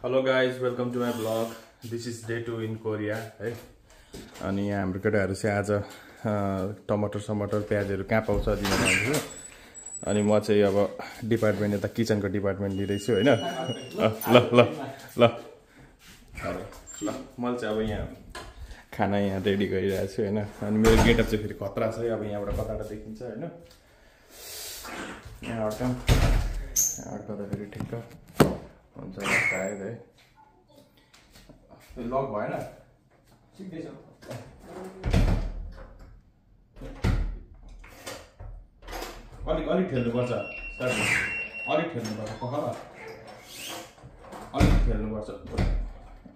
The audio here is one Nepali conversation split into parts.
Hello guys welcome to my vlog this is day 2 in Korea है। अनि यहाँ हाम्रो केटाहरू चाहिँ आज टमाटर प्याजहरू कहाँ पाउँछ दिन जान्छु। अनि म चाहिँ अब डिपार्टमेन्ट यता किचनको डिपार्टमेन्ट लिँदैछु होइन। ल ल ल ल मैले चाहिँ अब यहाँ खाना यहाँ रेडी गरिरहेको छु होइन। अनि मेरो गेटअप चाहिँ फेरि खतरा छ है। अब यहाँबाट कताबाट देखिन्छ होइन। यहाँबाट गर्दाखेरि ठिक्क हुन्छ सायद है। लक भएन सिक्दैछ अलिक ठेल्नुपर्छ अलिक ठेल्नुपर्छ पखला अलिक ठेल्नुपर्छ।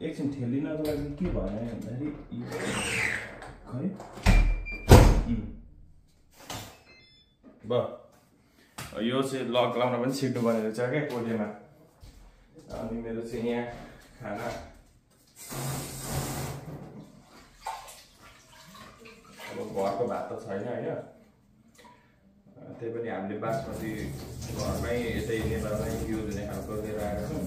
एकछिन ठेलिनको लागि के भयो भन्दाखेरि खै यो चाहिँ लक लाउन पनि सिक्नु पर्ने रहेछ क्या कोरियामा। अनि मेरो चाहिँ यहाँ खाना अब घरको भात त छैन होइन। त्यही पनि हामीले बासमती घरमै यतै नेपालमै युज हुने खालको लिएर आएको छौँ।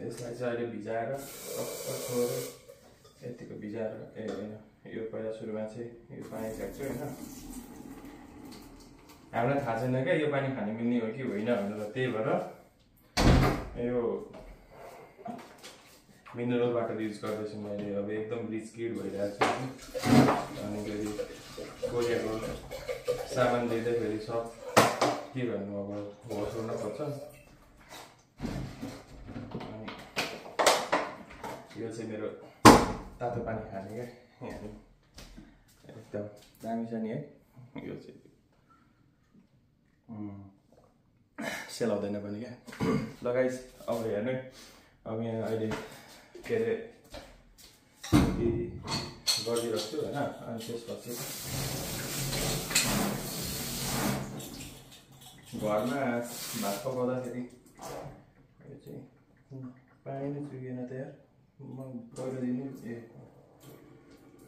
यसलाई चाहिँ अहिले भिजाएर छोडेर यतिको भिजाएर होइन यो पहिला सुरुमा चाहिँ यो पानी फ्याँक्छु होइन। हामीलाई थाहा छैन क्या यो पानी खान मिल्ने हो कि होइन भनेर। त्यही भएर यो मिनरल वाटर युज गर्दैछु मैले। अब एकदम रिच किड भइरहेको छु। अनि फेरि कोरियाको सामान लिँदै फेरि सब के भन्नु अब होस गर्न पर्छ। अनि यो चाहिँ मेरो तातो पानी खाने क्या यहाँ एकदम दामी छ नि है। यो चाहिँ सेलाउँदैन पनि क्या। लगाइस अब हेर्नु अब यहाँ अहिले के अरे गरिदिइरहेको छु होइन। अनि त्यसपछि घरमा भात पकाउँदाखेरि यो चाहिँ पानी नै चुकेन त यार म गरिदिनु ए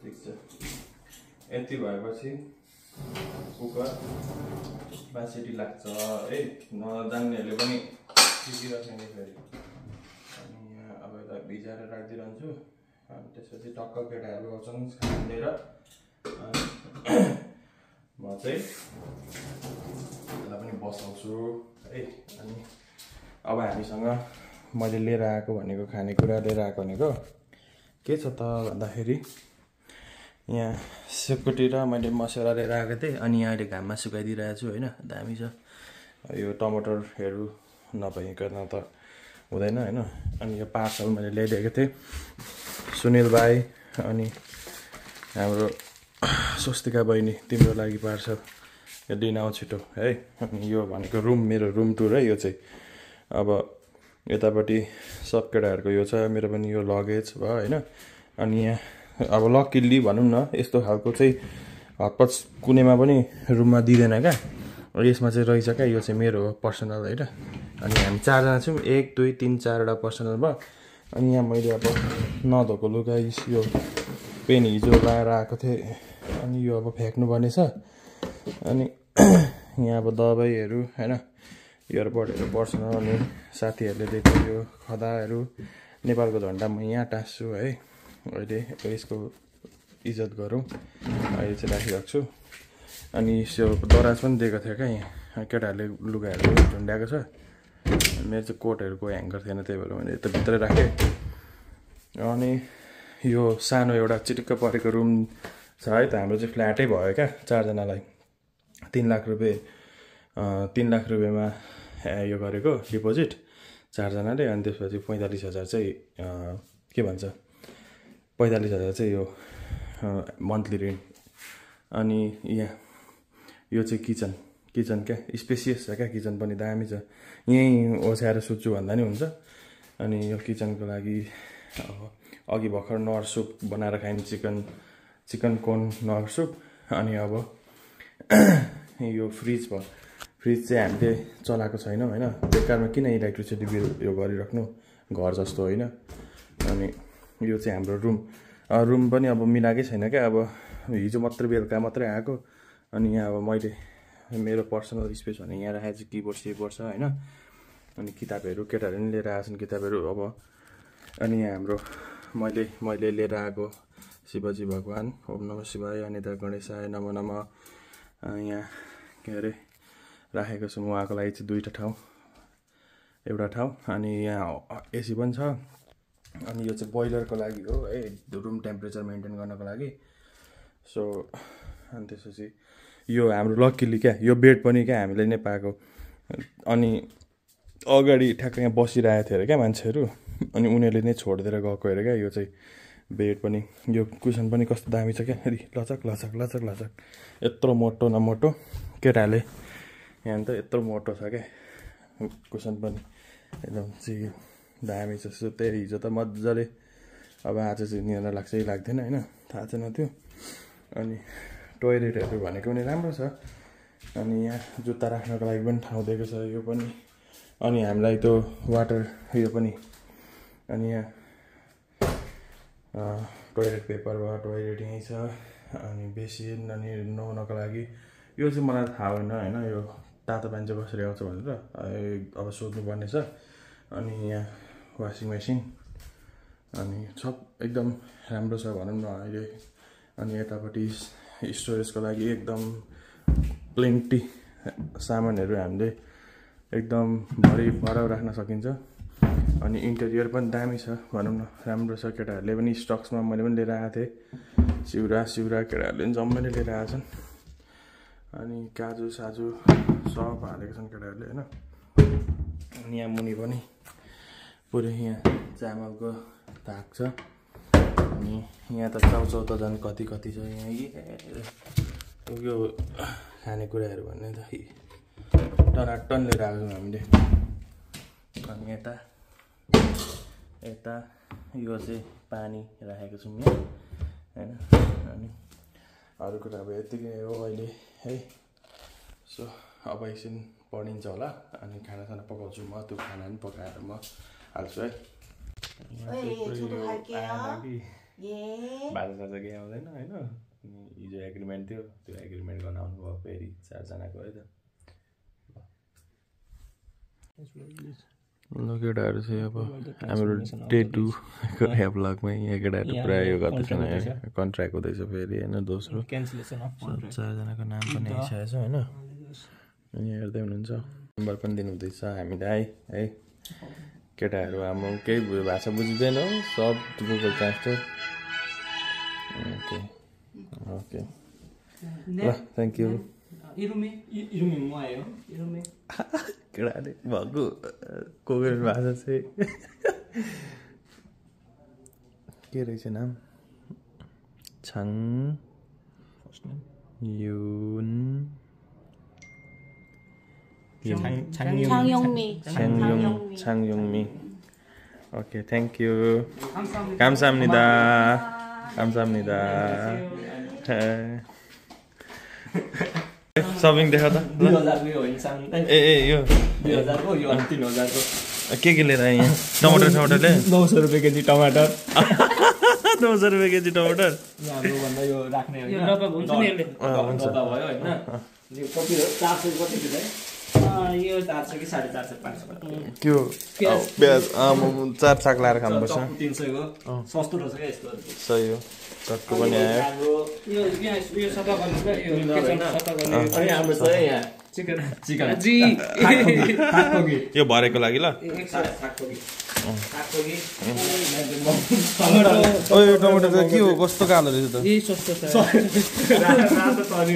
ठिक छ। यति भएपछि कुकर 5 सिटी लाग्छ है। नजान्नेहरूले पनि सिकिरहेको नि फेरि। अनि यहाँ अब यता भिजाएर राखिदिइरहन्छु। अनि त्यसपछि टक्क केटाहरू आउँछन् खानेर म चाहिँ यसलाई पनि बसाउँछु है। अनि अब हामीसँग मैले लिएर आएको भनेको खानेकुरा लिएर आएको भनेको के छ त भन्दाखेरि यहाँ सेकुटी र मैले मसला लिएर आएको थिएँ। अनि यहाँ अहिले घाममा सुकाइदिइरहेको छु होइन। दामी छ। यो टमाटरहरू नभइकन त हुँदैन होइन। अनि यो पार्सल मैले ल्याइदिएको थिएँ सुनिल भाइ अनि हाम्रो स्वस्तिका बहिनी तिम्रो लागि पार्सल यो दिन आऊ छिटो है। अनि यो भनेको मेरो रुम टुर है। यो चाहिँ अब यतापट्टि सब केटाहरूको यो छ मेरो पनि यो लगेज भयो होइन। अनि यहाँ अब लकिल्ली भनौँ न यस्तो खालको चाहिँ हतपत कुनैमा पनि रुममा दिँदैन क्या। यसमा चाहिँ रहेछ क्या। यो चाहिँ मेरो हो पर्सनल होइन। अनि हामी 4 जना छौँ 1 2 3 4वटा पर्सनल भयो। अनि यहाँ मैले अब नधोएको लुगा यो पेन हिजो लाएर आएको थिएँ। अनि यो अब फ्याँक्नुपर्ने छ। अनि यहाँ अब दबाईहरू होइन इयरबडहरू पर्सनल। अनि साथीहरूले दिएको यो खदाहरू नेपालको झन्डा म यहाँ टाँस्छु है। अहिले यसको इज्जत गरौँ अहिले चाहिँ राखिरहेको छु। अनि यो दराज पनि दिएको थियो क्या यहाँ केटाहरूले लुगाहरू झुन्ड्याएको छ। मेरो चाहिँ कोटहरूको ह्याङ्गर थिएन त्यही भएर मैले यता भित्रै राखेँ। अनि यो सानो एउटा चिटिक्क परेको रुम छ है त। हाम्रो चाहिँ फ्ल्याटै भयो क्या 4 जनालाई 3 लाख रुपियाँमा यो गरेको डिपोजिट 4 जनाले। अनि त्यसपछि 45,000 चाहिँ के भन्छ 45,000 चाहिँ यो मन्थली रेन्ट। अनि यहाँ यो चाहिँ किचन क्या स्पेसियस छ क्या। किचन पनि दामी छ। यहीँ ओछ्याएर सुत्छु भन्दा नि हुन्छ। अनि यो किचनको लागि अघि भर्खर नर सुप बनाएर खाइने चिकन कोर्न नर सुप। अनि अब यो फ्रिज भयो। फ्रिज चाहिँ हामीले चलाएको छैनौँ होइन। बेकारमा किन इलेक्ट्रिसिटी बिल यो गरिराख्नु घर जस्तो होइन। अनि यो चाहिँ हाम्रो रुम पनि अब मिलाएकै छैन क्या। अब हिजो मात्रै बेलुका मात्रै आएको। अनि यहाँ अब मैले मेरो पर्सनल स्पेस भने यहाँ राखेको चाहिँ किबोर्ड सिबोर्ड छ होइन। अनि किताबहरू केटाहरूले पनि लिएर आएको छन् किताबहरू अब। अनि यहाँ हाम्रो मैले लिएर आएको शिवजी भगवान् ओम नमः शिवाय अनिता गणेशाय नमो नमः यहाँ के अरे राखेको छु म उहाँको लागि चाहिँ एउटा ठाउँ अनि यहाँ एसी पनि छ। अनि यो चाहिँ बोइलरको लागि हो है, रुम टेम्परेचर मेन्टेन गर्नको लागि। सो अनि त्यसपछि यो हाम्रो लक्कीली क्या यो बेड पनि क्या हामीले नै पाएको। अनि अगाडि ठ्याक्क यहाँ बसिरहेको थियो अरे क्या मान्छेहरू, अनि उनीहरूले नै छोडिदिएर गएको अरे क्या। यो चाहिँ बेड पनि यो कुसन पनि कस्तो दामी छ क्या, लचक लचक लचक लचक यत्रो मोटो न मोटो केटाले यहाँ त यत्रो मोटो छ क्या कुसन पनि एकदम चाहिँ दामी छ। त्यही हिजो त मजाले अब आज चाहिँ निन्द्रा लाग्छ कि लाग्दैन होइन थाहा छैन त्यो। अनि टोइलेटहरू भनेको पनि राम्रो छ। अनि यहाँ जुत्ता राख्नको लागि पनि ठाउँ दिएको छ यो पनि। अनि हामीलाई त्यो वाटर यो पनि अनि यहाँ टोइलेट पेपर भयो, टोइलेट यहीँ छ। अनि बेसिन अनि नुहाउनको लागि यो चाहिँ मलाई थाहा भएन होइन, यो तातो पानी चाहिँ कसरी आउँछ भनेर अब सोध्नुपर्ने छ। अनि यहाँ वासिङ मेसिन अनि सब एकदम राम्रो छ भनौँ न अहिले। अनि यतापट्टि स्टोरेजको लागि एकदम प्लेन्टी सामानहरू हामीले एकदम भराउ राख्न सकिन्छ। अनि इन्टेरियर पनि दामी छ भनौँ न, राम्रो छ। केटाहरूले पनि स्टक्समा मैले पनि लिएर आएको थिएँ, सिउरा केटाहरूले पनि जम्मै लिएर आएको छन्। अनि काजु साजु सब हालेको छन् केटाहरूले होइन। अनि यहाँ मुनि पनि पुरै यहाँ चामलको धाक छ। अनि यहाँ त चाउचाउ त झन् कति छ यहाँ यो खानेकुराहरू भन्ने त टनाटन लिएर आएको छौँ हामीले। अनि यता यो चाहिँ पानी राखेको छौँ यहाँ होइन। अनि अरू कुरा अब यतिकै हो अहिले है। सो अब एकछिन पढिन्छ होला अनि खानासाना पकाउँछु म, त्यो खाना पनि पकाएर म हाल्छु है। बाजा केही आउँदैन होइन। हिजो एग्रिमेन्ट थियो, त्यो एग्रिमेन्ट गर्न आउनुभयो फेरि 4जनाको है त। ल केटाहरू चाहिँ अब हाम्रो डे 2 को भ्लगमा यहाँ केटाहरू पुरा यो गर्दैछन्, कन्ट्र्याक्ट हुँदैछ फेरि होइन दोस्रो। 4जनाको नाम पनि आइसकेको छ होइन। अनि हेर्दै हुनुहुन्छ नम्बर पनि दिनुहुँदैछ हामीलाई है। केटाहरू हाम्रो केही भाषा बुझिँदैन सब गुगल ट्रान्सलेट। ओके ल थ्याङ्क यू। केटाहरूले भएको कोरियन भाषा चाहिँ के रहेछ नाम, 창용미. 오케이, 땡큐. 감사합니다. 서빙 देखाउँदा 2000 को हो इंसान ए यो 2000 को यो 3000 को के लिएर आए यहाँ टमाटरले 900 रुपैयाँ केजी टमाटर 900 रुपैयाँ केजी टमाटर हाम्रो भन्दा यो राख्ने हैन यो डब्बा हुन्छ नि यसले डब्बा भयो हैन यो कति हो 400 कति दिन्छ यो 400 कि 450 500 त्यो प्याज चार साग लाएर खानुपर्छ 300 को सस्तो रहेछ के यस्तो सही हो चटको पनि आयो यो सफा गर्नु यो किचन सफा गर्नु अनि हाम्रो छ यहाँ चिकन जी थाकोगी यो भरेको लागि ल थाकोगी ओए टमाटर त के हो कस्तो कालो रहेछ त यही सस्तो छ रातो पनि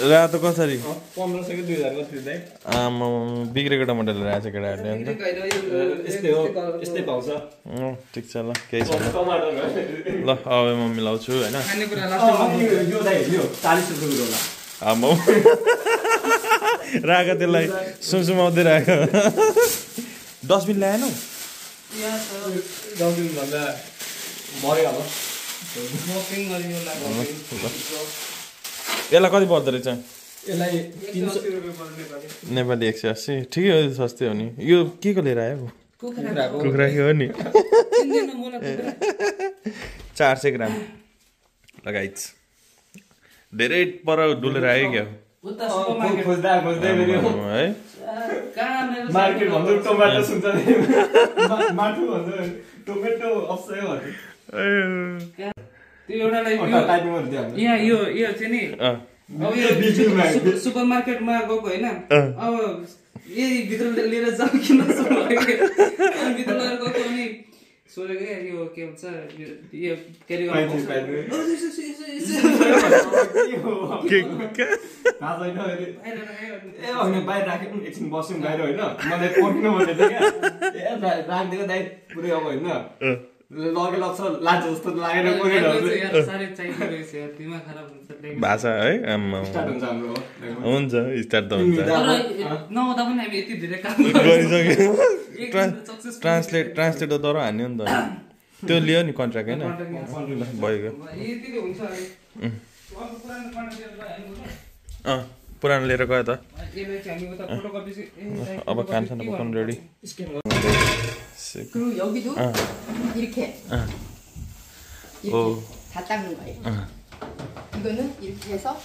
रातो कसरी 1500 कि 2000 को दिँदै आमा बिग्रेको टमाटर लिएर आएछ केटाहरूले अन्त यस्तै हो यस्तै पाउँछ ठिक छ ल केही छैन ल अब म मिलाउँछु हैन खाने कुरा लास्टमा यो दाइ यो 40 रुपैयाँ किलो होला आमा रागा त्यसलाई सुमसुमाउँदै राख्यो डस्टबिन ल्याएनौ यहाँ डस्टबिन भन्दा मरे अब स्मोकिङ गरियो लाग्यो यसलाई कति पर्दो रहेछ यसलाई 300 रुपैयाँ पर्ने नेपाली 180 ठिकै हो सस्तै हो नि यो के को लिएर आयो कुखुराको हो नि 400 ग्राम लगाइछ धेरै पर डुलेर आयो क्या उता सुपरमार्केट खोज्दा है कहाँ मेरो मार्केट भन्दा टोमेटो सुन्छ माटु भन्दा टोमेटो अप्सै भन्नु त्यो एउटालाई टाइपिङ गर्दै यहाँ यो चाहिँ नि अब यो सुपरमार्केटमा गएको होइन अब यही भित्र लिएर जाऊ किन भित्र लिएर गएको अनि सोधेको क्या यो के भन्छ यो क्यारी बाहिर राख्यो एकछिन बस्यौँ बाहिर होइन मलाई पर्खिनु भन्दै थियो क्या राखिदिएको दाइ पुरै अब होइन लगे लाग्छ लाज जस्तो लागेर भाषा है हुन्छ स्टार्ट त हुन्छ नहुँदा पनि हामी यति धेरै काम गरिसक्यो ट्रान्सलेटर तर हान्यो नि त त्यो लियो नि कन्ट्र्याक्ट होइन भइगयो पुरानो लिएर गयो त अब खान्छन् पकाउनु रेडी 그리고 여기도 이렇게 오. 다 닦는 거예요. 이거는 이렇게 해서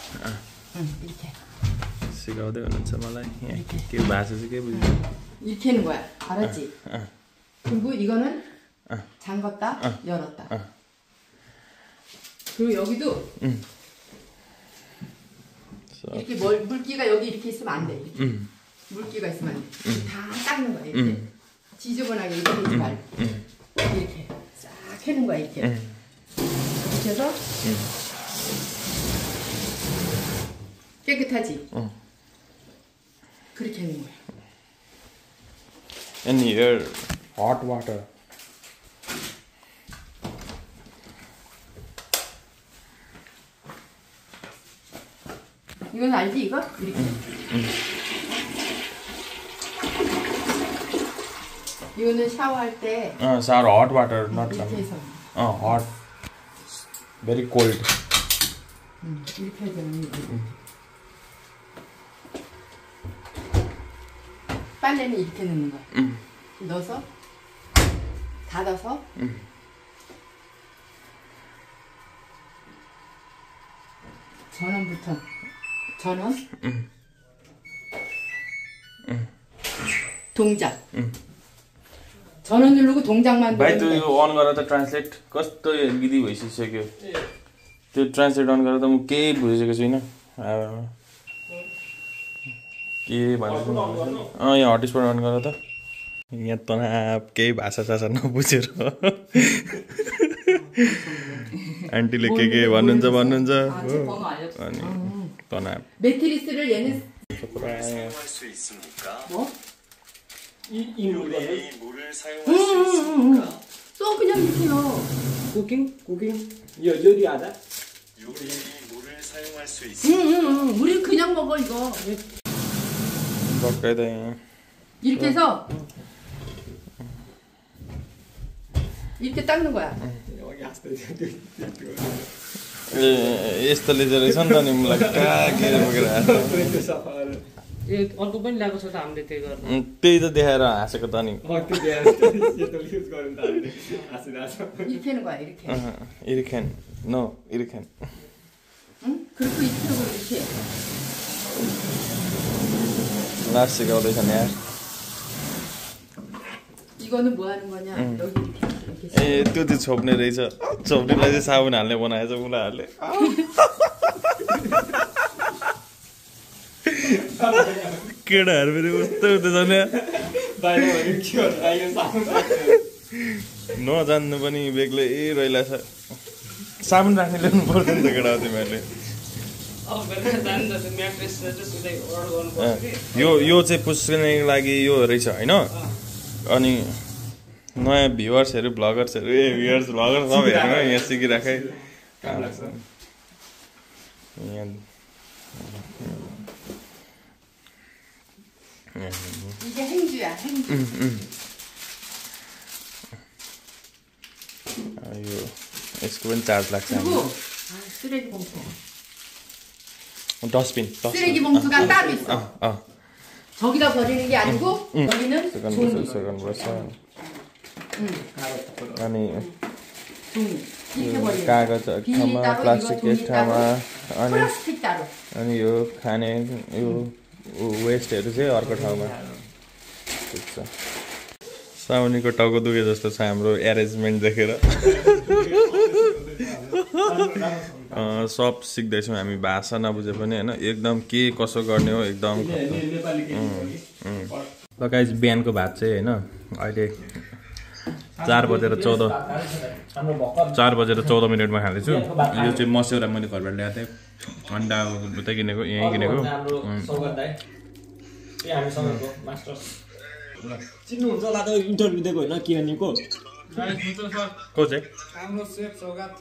이렇게 सिकाउँदै हुनुहुन्छ मलाई के भाषा चाहिँ के बुझ्नु 이렇게 하는 거야. 알았지? 그리고 이거는 잠갔다 열었다. 그리고 여기도 이렇게 물기가 여기 이렇게 있으면 안 돼. 이렇게. 물기가 있으면 안 돼. 다 닦는 거야. 이렇게. 지저분하게 이렇게 하지 말고 이렇게 싹 해는 거야. 이렇게. 이렇게 해서 깨끗하지? 그렇게 하는 거야. And here hot water. 이건 알지 이거? 이렇게. 이거는 샤워할 때 shower hot water not 이렇게 해서 hot very cold 이렇게 해야 되는 빨래는 이렇게 넣는 거야. 넣어서 닫아서 전원부터 전원 동작 전원 누르고 동작만 भाइ त्यो 누르면 돼. अन गरेर त ट्रान्सलेट कस्तो विधि भइसक्यो त्यो ट्रान्सलेट अन गरेर त म केही बुझेको छुइनँ के भनेको यहाँ हटस्पट अन गरेर त यहाँ तनाव केही भाषा सासा नबुझेर आन्टीले के भन्नुहुन्छ हो अनि तनाव 매트리스를 얘는 뭐? 이 물에 물을 사용할 수 있습니까? 또 그냥 이렇게 넣어. 쿠킹 요리하다 물을 사용할 수 있습니까? 우리 그냥 먹어 이거. बकाइदा 이렇게 해서 이렇게 닦는 거야. यस्तोले चाहिँ रहेछ नि त नि मलाई कहाँ के बोकेर यो अर्को पनि ल्याएको छ त हामीले त्यही गर्नु त्यही त देखाएर हाँसेको त नि 이렇게 하는 거야 이렇게. इरिखेन नो इरिखेन 응? 그리고 이쪽으로 이렇게. लास्ट सिकाउँदैछ नि यार 이거는 뭐 하는 거냐? 여기 이렇게. ए त्यो चाहिँ छोप्ने रहेछ छोप्नेलाई चाहिँ साबुन हाल्ने बनाएछ उनीहरूले केटाहरू फेरि उस्तै उस्तै छ नजान्नु पनि बेग्लै रहेछ साबुन राख्ने ल्याउनु पर्दैन नि त केटा तिमीहरूले यो चाहिँ पुस्किनको लागि यो रहेछ होइन अनि नयाँ भ्युवर्सहरू भ्लगर्सहरू भ्युवर्स भ्लगर सब हेर्नु यहाँ सिकिराखे 이게 행주야 행주. यो यसको पनि चार्ज लाग्छ 그리고 쓰레기 봉투. डस्टबिन 쓰레기 봉투가 따로 있어. 저기다 버리는 게 아니고 여기는 종이. अनि 종이. 이렇게 버리는 거야. कागज ठाउँमा प्लास्टिक ठाउँमा अनि ठिक टाढो अनि यो खाने यो वेस्टहरू चाहिँ अर्को ठाउँमा ठिक छ साउनीको टाउको दुखे जस्तो छ हाम्रो एरेन्जमेन्ट देखेर सब सिक्दैछौँ हामी भाषा नबुझे पनि होइन एकदम के कसो गर्ने हो एकदम ल गाइस बिहानको भात चाहिँ होइन अहिले 4:14 4:14 खाँदैछु यो चाहिँ मस्यौरा मैले घरबाट ल्याएको थिएँ अन्डा उतै किनेको यहीँ किनेको चिन्नुहुन्छ होला त इन्टरभ्यू दिएको होइन किरानीको को चाहिँ हाम्रो सेफ सौगात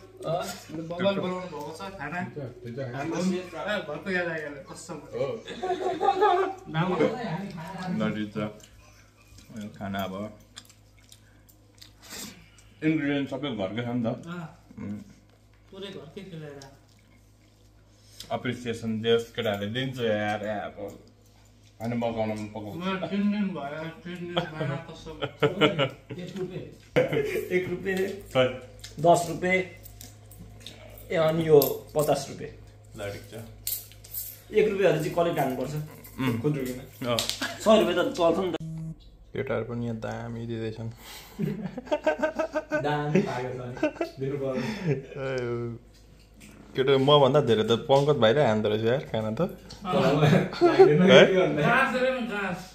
बबल बनाउनु भएको छ खाना घरको याद आइहाल्यो कसम खाना अब इन्ग्रिडियन्ट सबै घरकै छ नि त पुरै घरकै खेलेर एप्रिसिएसन देश केटाहरूले दिन्छ यार अब होइन मगाउन पकाउँछ 3 दिन भयो 3 दिन भएन कसम 1 रुपियाँ 10 रुपियाँ ए अनि यो 50 रुपियाँ ल ठिक छ 1 रुपियाँहरू चाहिँ कलेक्ट हाल्नुपर्छ खुद्रुकीमा 100 रुपियाँ त चल्छ नि त केटाहरू पनि यहाँ दामी दिँदैछन् केटा मभन्दा धेरै त पङ्कज भाइले हान्दो रहेछ यार खाना त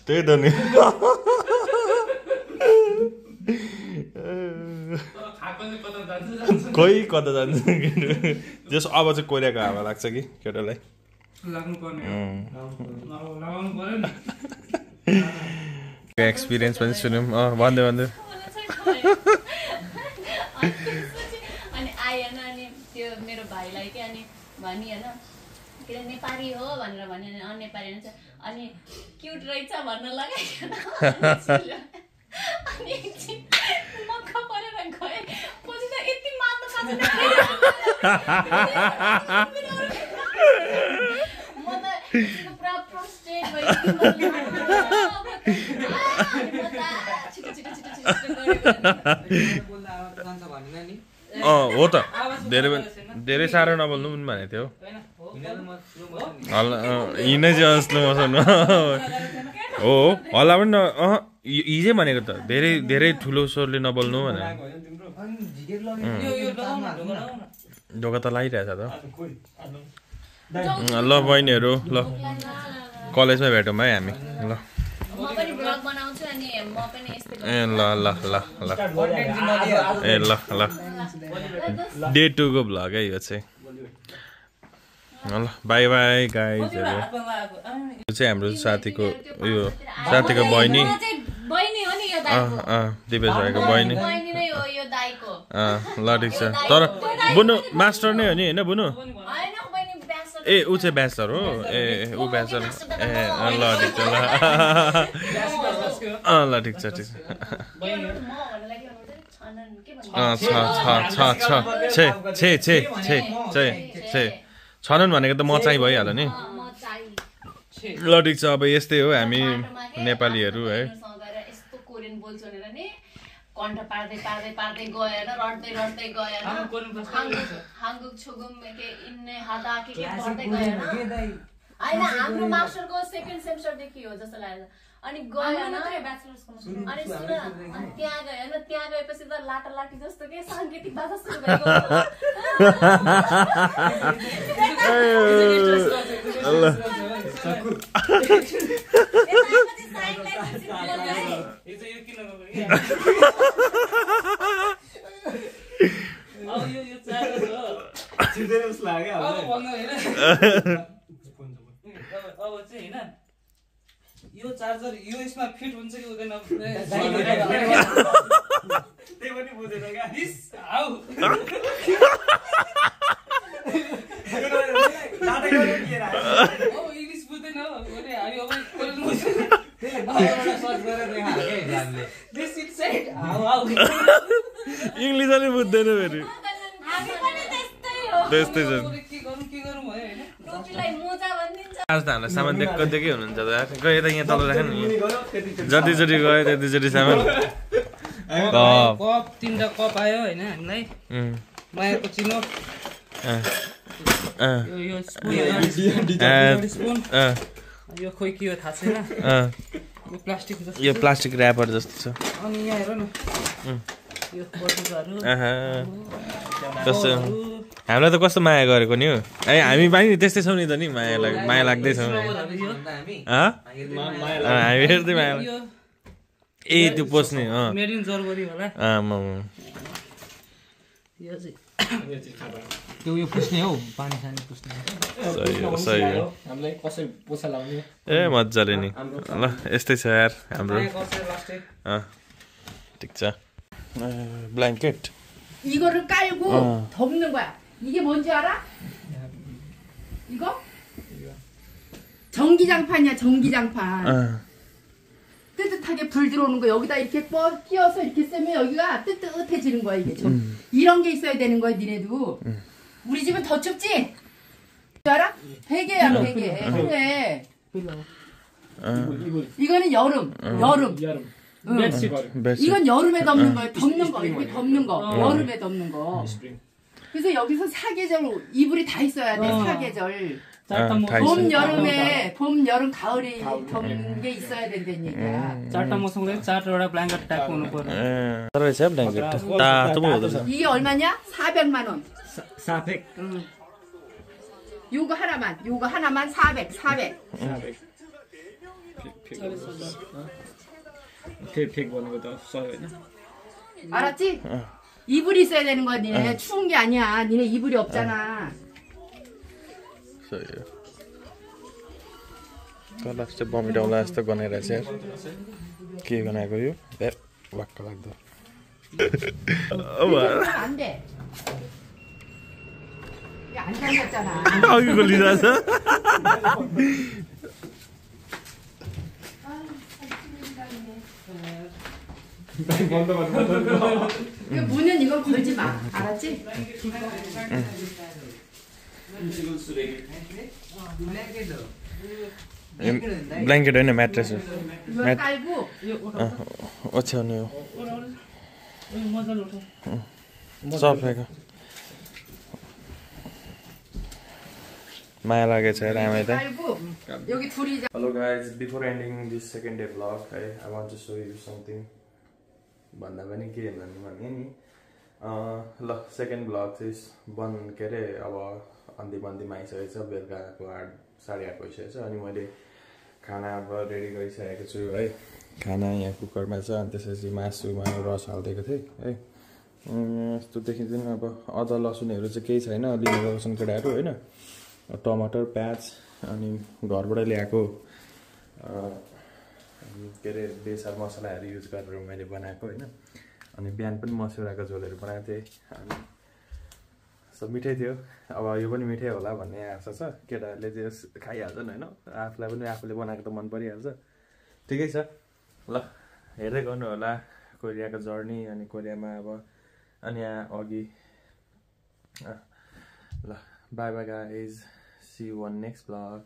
त्यही त नि खोइ कता जान्छ जस अब चाहिँ कोरियाको हावा लाग्छ कि केटालाई एक्सपिरियन्स पनि सुन्यौँ भन्दै अनि आएन अनि त्यो मेरो भाइलाई के अनि भनी होइन के नेपाली हो भनेर भन्यो अनि नेपाली हुन्छ अनि क्युट रहेछ भन्न लगाइकन अनि एकछिन मक्ख परेर गएँ पछि त यति मात्र म त पुरा फ्रस्ट्रेट हो त धेरै साह्रो नबोल्नु पनि भनेको थियो हल्ला हिँड्नै चाहिँ स्लो मोसन हो हल्ला पनि हिजै भनेको त धेरै ठुलो स्वरले नबोल्नु भनेर ढोका त लागिरहेछ त ल बहिनीहरू ल कलेजमा भेटौँ है हामी ल ए ल ए ल डे 2 को भ्लग है यो चाहिँ ल बाई बाई गाइजहरू यो चाहिँ हाम्रो साथीको उयो साथीको बहिनी दिपेश भाइको बहिनी ल ठिक छ तर बुनु मास्टर नै हो नि होइन बुनु ए ऊ चाहिँ ब्याचलर हो ए ऊ ब्याचलर ए ल ठिक छ ल ठिक छ छनन् भनेको त म चाहिँ भइहाल्यो नि ल ठिक छ अब यस्तै हो हामी नेपालीहरू है कण्ठ पार्दै पार्दै पार्दै गएर रड्दै गएर हाङ्गुक छुगुम के इन्ने हादा के पढ्दै गएर हैन हाम्रो मास्टरको सेकेन्ड सेमेस्टरदेखि हो जस्तो लाग्यो अनि गएन अनि सुन त्यहाँ गएन त्यहाँ गएपछि त लाटा लाटी जस्तो के साङ्गीतिक भाषा सुरु यो चार्जर यो यसमा फिट हुन्छ कि हुँदैन त्यही पनि बुझेन क्या इङ्ग्लिस बुझ्दैन इङ्ग्लिस अलि बुझ्दैन फेरि त्यस्तै छ आज त हामीलाई सामान देखेकै हुनुहुन्छ त गए त यहाँ तल राख नि जतिचोटि गयो त्यतिचोटि सामान कप 3टा कप आयो होइन हामीलाई मायाको चिनो यो स्पुन यो खोइ के हो थाहा छैन यो प्लास्टिक जस्तो यो प्लास्टिक र्यापर जस्तो छ अनि यहाँ हेर न यो बटुकाहरू कस्तो हामीलाई त कस्तो माया गरेको नि हो हामी पनि त्यस्तै छौँ नि त नि माया लाग्दैछौँ हामी हेर्दै माया ए त्यो पोस्ने मेड इन जर्मनी होला यो चाहिँ त्यो यो पुस्ने हो पानी खाने पुस्ने सही हो हामीलाई कसै पोछा लाउने ए मजाले नि ल यस्तै छ यार हाम्रो ठिक छ ब्ल्याङ्केट 이거를 깔고 덮는 거야. 이게 뭔지 알아? 이거? 전기장판이야, 전기장판. 뜨뜻하게 불 들어오는 거 여기다 이렇게 끼워서 이렇게 쓰면 여기가 뜨뜻해지는 거야, 이게. 이런 게 있어야 되는 거야, 니네도. 우리 집은 더 춥지? 알아? 베개야, 베개. 그래. 이거는 여름. 이건 여름에 덮는 거예요. 덮는 거, 이렇게 덮는 거. 여름에 덮는 거. 그래서 여기서 사계절 이불이 다 있어야 돼. 사계절. 봄, 여름, 가을이 덮는 게 있어야 된다는 얘기야. चारवटा मसँग 4वटा ब्ल्याङ्केट टाइपको हुनु पर्यो रहेछ ब्ल्याङ्केट तातो पो हुँदो 이게 얼마냐? 400만 원. 400 요거 하나만 400. 팩 भनेको त सय होइन 알았지? 이불이 있어야 되는 거야, 니네. 추운 게 아니야. 니네 이불이 없잖아. सही हो कला चाहिँ बमिटाउला जस्तो गनाइरहेछ यार के गनाएको यो ए वाक्क लाग्दो 안 돼. 이게 안 잠겼잖아. अघि गोलिरहेछ 그 문은 이건 걸지 마. 알았지? ब्ल्याङ्केट होइन म्याट्रेस हो 이걸 깔고 ओछ्याउने हो सफाएको माया लागेछ यार आमालाई 깔고 여기 둘이 hello guys before ending this second day vlog है I want to show you something भन्दा पनि के भन्नु भने नि ल सेकेन्ड ब्लग चाहिँ के अरे अब अन्तिम आइसकेको छ बेलुकाको 8:30 भइसकेको छ अनि मैले खाना अब रेडी गरिसकेको छु है खाना यहाँ कुकरमा छ अनि त्यसपछि मासुमा रस हालिदिएको थिएँ है यस्तो देखिँदैन अब अदुवा लसुनहरू चाहिँ केही छैन लिनु गएको छन् केटाहरू होइन टमाटर प्याज अनि घरबाट ल्याएको के अरे बेसार मसलाहरू युज गरेर मैले बनाएको होइन अनि बिहान पनि मस्यौराको झोलहरू बनाएको थिएँ अनि सब मिठै थियो अब यो पनि मिठै होला भन्ने आशा छ केटाहरूले चाहिँ खाइहाल्छन् होइन आफूलाई पनि आफूले बनाएको त मन परिहाल्छ ठिकै छ ल हेर्दै गर्नु होला कोरियाको जर्नी अनि कोरियामा अब अनि यहाँ अघि ल bye bye guys see you on next blog